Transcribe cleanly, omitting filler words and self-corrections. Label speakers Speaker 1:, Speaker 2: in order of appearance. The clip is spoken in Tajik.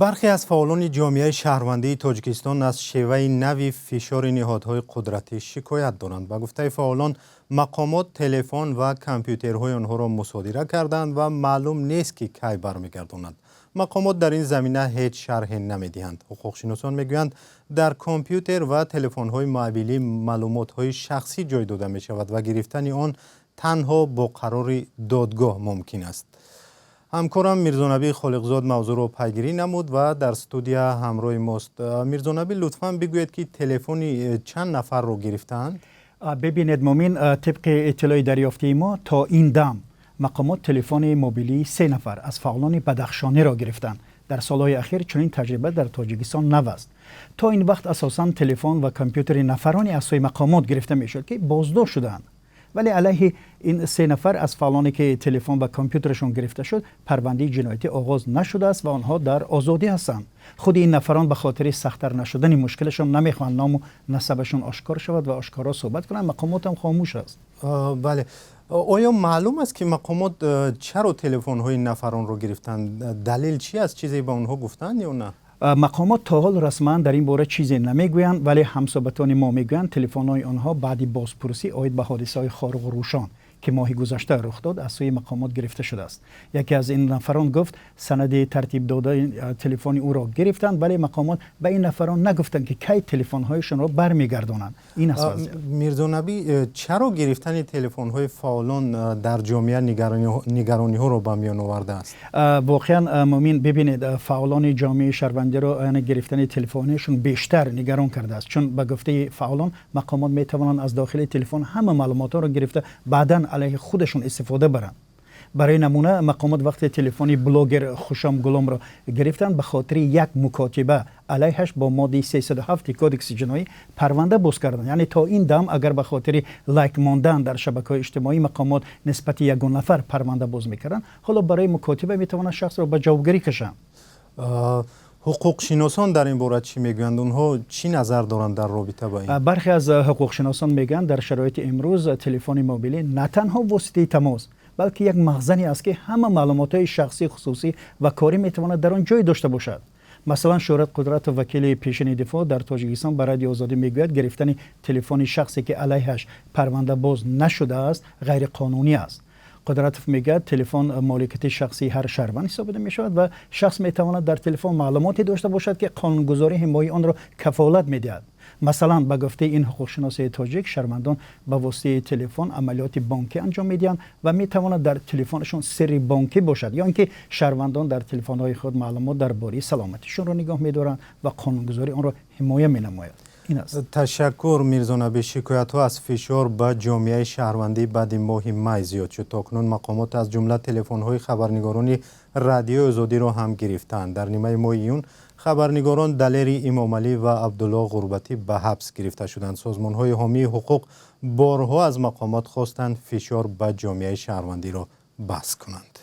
Speaker 1: Бархе аз фаъолони ҷомеаи шаҳрвандии Тоҷикистон аз шеваи нави фишори ниҳодҳои қудратӣ шикоят доранд. Ба гуфтаи фаъолон, мақомот телефон ва компютерҳои онҳоро мусодира карданд ва маълум нест, ки кай бармегардонанд. Мақомот дар ин замина ҳеҷ шарҳе намедиҳанд. Ҳуқуқшиносон мегӯянд, дар компютер ва телефонҳои мобилӣ маълумотҳои шахсӣ ҷой дода мешавад ва гирифтани он танҳо бо қарори додгоҳ мумкин аст. Ҳамкорам Мирзонабӣ Холиқзод мавзӯъро пайгирӣ намуд ва дар студия ҳамроҳи мост. Мирзонабӣ, лутфан бигӯед, ки телефони чанд нафарро гирифтаанд?
Speaker 2: Бибинед, Мумин, тибқи иттилои дарёфтии мо, то ин дам мақомот телефони мобилии се нафар аз фаъолони бадахшониро гирифтанд. Дар солҳои ахир чунин таҷриба дар Тоҷикистон нав аст. То ин вақт асосан телефон ва компютери нафароне аз сӯи мақомот гирифта мешуд, ки боздошт шудаанд, вале алайҳи ин се нафар аз фаъолоне, ки телефон ва компютерашон гирифта шуд, парвандаи ҷиноятӣ оғоз нашудааст ва онҳо дар озодӣ ҳастанд. Худи ин нафарон ба хотири сахттар нашудани мушкилашон намехоҳанд ному насабашон ошкор шавад ва ошкоро суҳбат кунанд. Мақомот ҳам хомӯш аст.
Speaker 1: Бале, оё маълум аст, ки мақомот чаро телефонҳои нафаронро гирифтанд? Далел чи аст? Чизе ба онҳо гуфтанд ё на?
Speaker 2: Мақомот то ҳол расман дар ин бора чизе намегӯянд, вале ҳамсӯҳбатони мо мегӯянд, телефонҳои онҳо баъди бозпурсӣ оид ба ҳодисаҳои Хоруғу Рӯшон, ки моҳи гузашта рух дод, аз сӯи мақомот гирифта шудааст. Яке аз ин нафарон гуфт, санади тартиб додаи телефони ӯро гирифтанд, вале мақомот ба ин нафарон нагуфтанд, ки кай телефонҳояшонро бармегардонанд. Ин аст вазъият.
Speaker 1: Мирзонабӣ, чаро гирифтани телефонҳои фаъолон дар ҷомеа нигарониҳоро ба миён овардааст?
Speaker 2: Воқеан, Мумин, бибинед, фаъолони ҷомеаи шаҳрвандиро, яъне гирифтани телефонҳояшон бештар нигарон кардааст, чун ба гуфтаи фаъолон, мақомот метавонанд аз дохили телефон ҳама маълумотҳоро гирифта, баъдан алайҳи худашон истифода баранд. Барои намуна, мақомот вақте телефони блогер Хушом Гуломро гирифтанд, ба хотири як мукотиба алайҳаш бо моддаи 307 Кодекси ҷиноӣ парванда боз карданд. Яъне то ин дам агар ба хотири лайк мондан дар шабакаҳои иҷтимоӣ мақомот нисбати ягон нафар парванда боз мекарданд, ҳоло барои мукотиба метавонанд шахсро ба ҷавобгарӣ кашанд.
Speaker 1: Ҳуқуқшиносон дар ин бора чӣ мегӯянд? Онҳо чӣ назар доранд дар робита ба ин?
Speaker 2: Бархе аз ҳуқуқшиносон мегӯянд, дар шароити имрӯз телефони мобилӣ на танҳо воситаи тамос, балки як махзане аст, ки ҳама маълумотҳои шахсӣ, хусусӣ ва корӣ метавонад дар он ҷой дошта бошад. Масалан, Шӯҳрат Қудратов, вакили пешини дифоъ дар Тоҷикистон, ба Радиои Озодӣ мегӯяд, гирифтани телефони шахсе, ки алайҳаш парванда боз нашудааст, ғайриқонунӣ аст. Қудратов мегӯяд, телефон моликияти шахсии ҳар шаҳрванд ҳисобида мешавад ва шахс метавонад дар телефон маълумоте дошта бошад, ки қонунгузорӣ ҳимояи онро кафолат медиҳад. Масалан, ба гуфтаи ин ҳуқуқшиноси тоҷик, шаҳрвандон ба воситаи телефон амалиёти бонкӣ анҷом медиҳанд ва метавонад дар телефонашон сирри бонкӣ бошад, ё ин ки шаҳрвандон дар телефонҳои худ маълумот дар бораи саломатишонро нигоҳ медоранд ва қонунгузорӣ онро ҳимоя менамояд. Ин аст.
Speaker 1: Ташаккур, Мирзонабӣ. Шикоятҳо аз фишор ба ҷомеаи шаҳрвандӣ баъди моҳи май зиёд шуд. То кунун мақомот аз ҷумла телефонҳои хабарнигорони Радиои Озодиро ҳам гирифтаанд. Дар нимаи моҳи июн хабарнигорон Далери Имомалӣ ва Абдулло Ғурбатӣ ба ҳабс гирифта шуданд. Созмонҳои ҳомии ҳуқуқ борҳо аз мақомот хостанд, фишор ба ҷомеаи шаҳрвандиро бас кунанд.